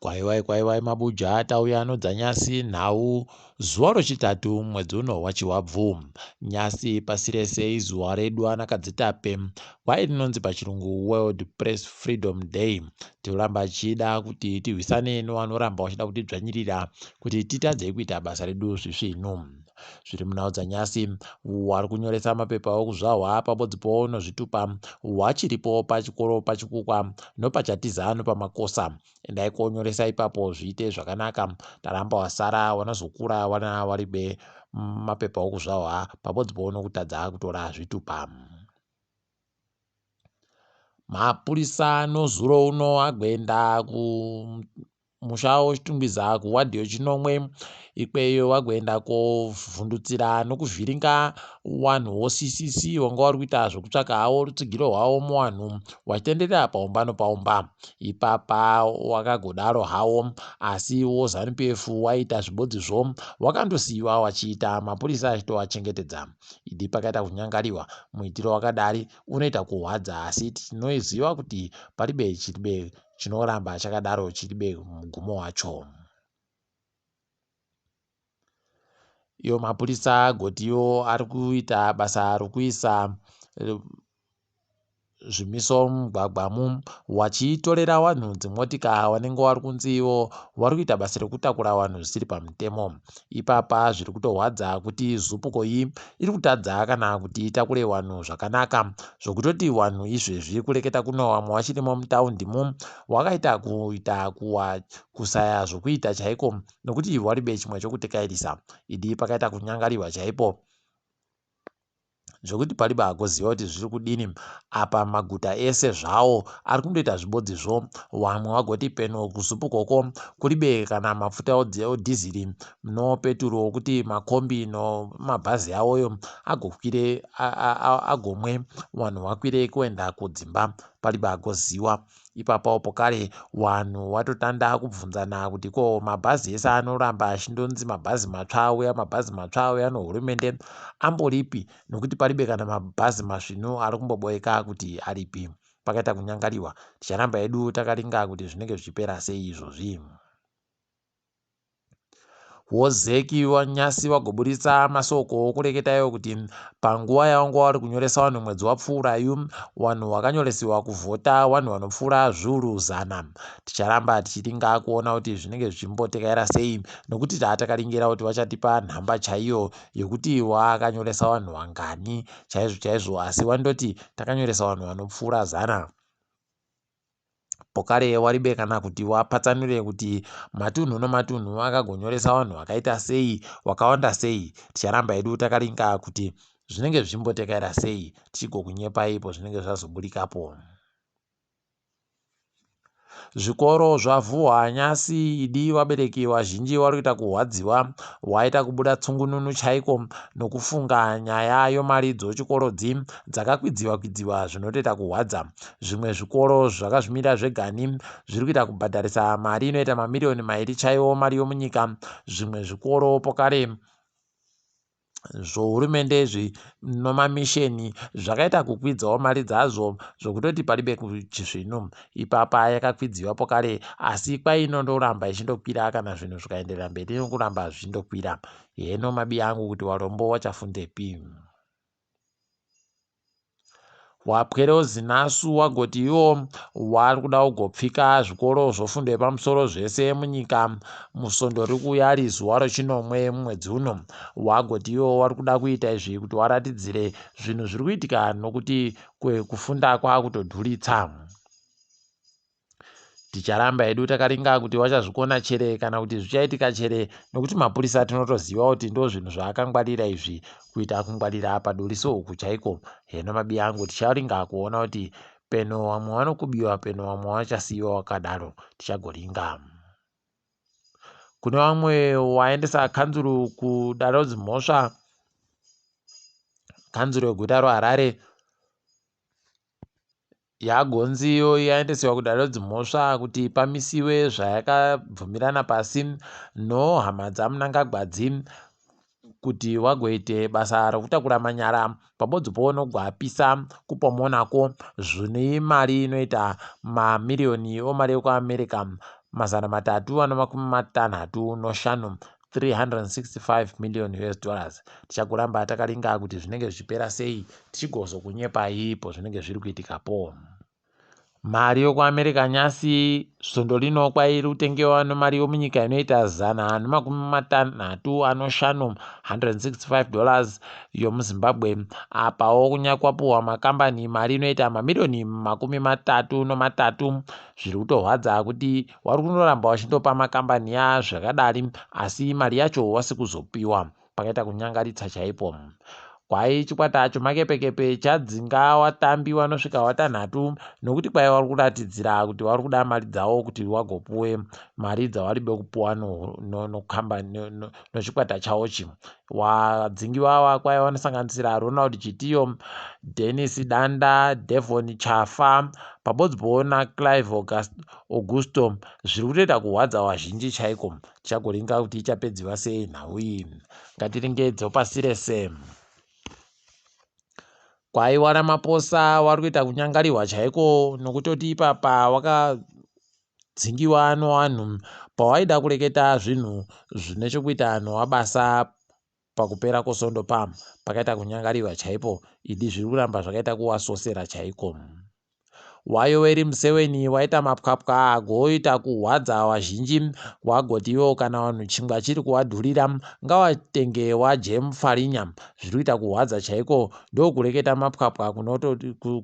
Kwaiwai kwaiwai mabuja tauya nodzanyasi nhau zuva rochitatu mwedzi uno waChivabvu. Nyasi pasi rese izuva redu anakadzitape kwai rinonzi pachirungu World Press Freedom Day. Tinoramba tichida kuti tirwisane nevanoramba vachida kutidzvanyirira kuti titadze kuita basa redu zvisvinu. Zviri munhau dzanyasi wari kunyoresa mapepa okuzvahwa pabodzipo nozvitupa wachiripo pachikoro pachikukwa nopachatiza nopamakosa. Endai konyoresa ipapo zviite zvakanaka taramba wasara wanozokura wana waribe mapepa okuzvahwa pabodzipo nokutadza kutora zvitupa. Mapurisa nozuro uno agoenda kumusha weChitungwiza kuwadhi yechinomwe ikweyo vagoenda kovhundutsira nokuvhiringa wanhu woCCC wanga wari kuita zvekutsvaka hawo rutsigiro rwawo muwanhu wachitenderera paumba nopaumba. Ipapa wakagodaro hawo asi woZanu PF waita zvibodzizvo wakandosiyiwa wachiita mapurisa achitovachengetedza. Idi pakaita kunyangariwa muitiro wakadari unoita kuhwadza asi tinoziva kuti paribe chiribe chinoramba chakadaro chiribe mugumo wacho. Iwo mapurisa agotiwo ari kuita basa rokuisa zvimiso mumugwagwamu wachitorera wanhu dzimotika wanenge wari kunzi iwo wari kuita basa rekutakura wanhu zvisiri pamutemo. Ipapa zviri kutohwadza kuti zupuko iyi iri kutadza kana kuti itakure wanhu zvakanaka zvokutoti wanhu izvezvi kureketa kuno wamwe wachirimo mutaundimu wakaita kuita kuwa kusaya zvokuita chaiko nokuti waribe chimwe chokutekairisa. Idi pakaita kunyangariwa chaipo zvekuti paribe agoziva kuti zviri kudini apa maguta ese zvawo ari kundoita zvibodzizvo wamwe wagoti peno kuzupukoko kuribe kana mafuta odhiziri nopeturo okuti makombi nomabhazi awoyo agokwire agomwe vanhu vakwire kuenda kudzimba paribe agoziwa Ipapawo pokare wanhu watotanda kubvunzana kuti ko mabhazi ese anoramba achindonzi mabhazi matsva auya mabhazi matsva auya nohurumende amboripi nokuti paribe kana mabhazi masvinu ari kumboboeka kuti aripi. Pakaita kunyangariwa ticharamba hedu takaringa kuti zvinenge zvichipera sei izvozvi. Wozeki wanyasi wagoburitsa masoko okureketa iwo kuti panguva yawanga wari kunyoresa vanhu mwedzi wapfuurayu vanhu wakanyoresiwa kuvhota vanhu vanopfuura zviuru zana. Ticharamba tichiringa kuona kuti zvinenge zvichimbotekaira sei nokuti taatakaringira kuti vachatipa nhamba chaiyo yekuti wakanyoresa vanhu vangani chaizvo chaizvo asi wandoti takanyoresa vanhu vanopfuura zana. Pokare waribe kana kuti wapatsanure kuti matunhu nomatunhu akagonyoresa vanhu vakaita sei wakawanda sei. Ticharamba hedu takaringa kuti zvinenge zvichimbotekaira sei tichigokunyepai ipo zvinenge zvazoburikapo. Zvikoro zvavhuhwa nyasi idi vabereki vazhinji vari kuita kuhwadziwa waita kubuda tsungununu chaiko nokufunga nyaya yomari dzochikoro dzi dzakakwidziwa kwidziwa zvinotoita kuhwadza. Zvimwe zvikoro zvakazvimirira zvegani zviri kuita kubhadharisa mari inoita mamiriyoni mairi chaiwo mari yomunyika. Zvimwe zvikoro pokare zvohurumende izvi nomamisheni zvakaita kukwidzawo mari dzazvo zvokutoti paribe chisvinu. Ipapa yakakwidziwa pokare asi kwainondoramba ichindokwira kana zvinhu zvikaenderera mberi nokuramba zvichindokwira. Heno mabiyangu kuti warombo wachafundepi. Wapwere Zinasu wagoti iwo wari kuda kugopfika zvikoro zvofundo yepamusoro zvese munyika musvondo riri kuuya ari zuva rechinomwe mumwedzi uno. Wagoti iwo wari kuda kuita izvi kuti waratidzire zvinhu zviri kuitika nokuti kufunda kwakutodhuritsa. Ticharamba hedu takaringa kuti wachazvikona chere kana kuti zvichaitika chere nokuti mapurisa tinotoziva kuti ndozvinhu zvaakangwarira izvi kuita kungwarira paduri sehuku chaiko. Heno mabiya angu ticharinga kuona kuti peno vamwe vanokubiwa peno vamwe vachasiyiwa wakadaro tichagoringa. Kune vamwe waendesa kanzuru kudare redzimhosva kanzuru yeguta reHarare Yagonzi iyoyi yaendesewa kudare redzimhosva kuti pamisiwe zvayakabvumirana pasi nohama dzaMnangagwa dzi kuti wagoite basa rokutakura manyara pabodzi poonogwapisa kupomonako zvine mari inoita mamiriyoni omari yekuAmerica. 365, 365 million US dollars. Tichagoramba takaringa kuti zvinenge zvichipera sei, tichigozokunyepai pozvinenge zviri kuitikapo. Mari yokuAmerica nyasi svondo rino kwairi kutengewa nemari yomunyika inoita 165, 165 dollars yomuZimbabwe. Apawo kunyakwapuhwa makambani mari inoita mamiriyoni 33. Zviri kutorwadza kuti wari kunoramba wachindopa makambani ya zvakadari, asi mari yacho wasi kuzopiwa. Pakaita kunyangaritsa chaipo. Kwai chikwata chomakepekepe chadzinga watambi wanosvika watanhatu nokuti kwai wari kuratidzira kuti wari kuda mari dzawo kuti wagopuwe mari dzawaribe kupuwa nochikwata chawochi. Wadzingiwa awa kwai wanosanganisira Ronald Chitiyo, Dennis Danda, Devon Chafa pabodzipowo naClive Augusto. Zviri kutoita kuhwadza wazhinji chaiko. Tichagoringa kuti ichapedziwa sei nhau iyi. Ngatiringe dzopasi rese. Kwaiwa Ramaphosa wari kuita kunyangariwa chaiko nokutoti ipapa wakadzingiwa nowanhu pawaida kureketa zvinhu zvine chokuita nowabasa pakupera kwosondo pa pakaita kunyangariwa chaipo. Idi zviri kuramba zvakaita kuwasosera chaiko. WaYoweri Museveni waita mapwapwa agoita kuhwadza wazhinji, wagoti iwo kana vanhu chingwa chiri kuwadhurira ngawatenge wadye mufarinya. Zviri kuita kuhwadza chaiko, ndokureketa mapwapwa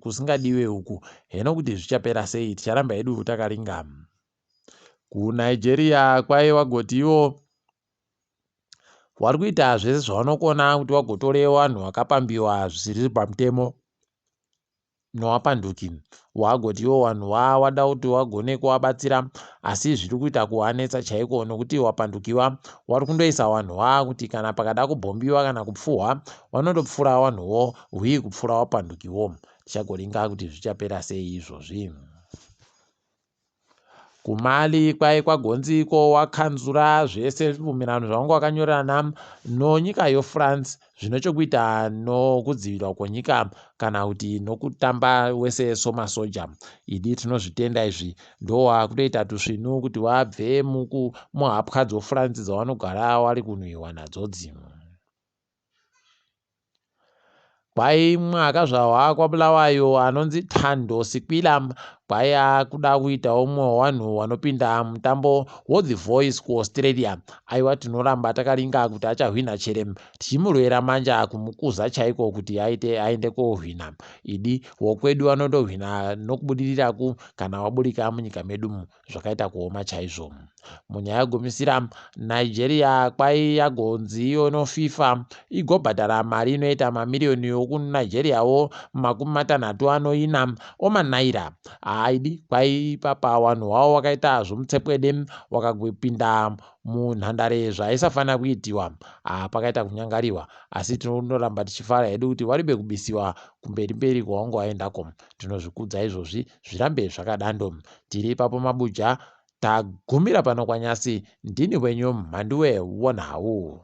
kusingadiwe uku. Heno kuti zvichapera sei, ticharamba hedu takaringa. KuNigeria kwai wagoti iwo wari kuita zvese zvavanokona kuti wagotore vanhu vakapambiwa zvisiri pamutemo nowapanduki. Wagoti iwo vanhu wada kuti wagone kuvabatsira, asi zviri kuita kuvanetsa chaiko nokuti wapandukiwa wari kundoisa vanhu kuti kana pakada kubhombiwa kana kupfuhwa vanondopfura vanhuwo hwii kupfura wapandukiwo. Tichagoringa kuti zvichapera sei izvozvi. KuMali kwai kwagonzi iko wakanzura zvese zvibvumirano zvavanga wakanyorerana nonyika yoFrance zvine chokuita nokudzivirirwa kwenyika kana kuti nokutamba wese somasoja. Idi tinozvitenda izvi, ndowakutoita tusvinu kuti wabve muhapwa dzoFrance dzavanogara wari kunhuhwiwa nadzodzi. Kwai mumwe akazvarwa kwaBulawayo anonzi Thando Sikwila kwai akuda kuitawo mumwe wevanhu vanopinda mutambo woThe Voice kuAustralia. Aiwa, tinoramba takaringa kuti achahwina chere, tichimurwera manja kumukuza chaiko kuti aite aende kohwina. Idi wokwedu anondohwina nokubudiriraku kana waburika munyika medu zvakaita kuoma chaizvo. Munyaya yegumisira, Nigeria kwai yagonzi iyo noFIFA igobhadhara mari inoita mamiriyoni okuNigeriawo 64 omanaira. Haidi kwai ipapa vanhu wavo wakaita zvomutsekwede wakapinda munhandare zvaisafanira kuitiwa. Pakaita kunyangariwa, asi tinondoramba tichifara hedu kuti waribe kubisiwa kumberi mberi kwawanga waendako. Tinozvikudza izvozvi, zvirambe zvakadando. Tiri ipapo mabuja, tagumira pano kwanyasi. Ndini wenyu Mhanduwe wonhau.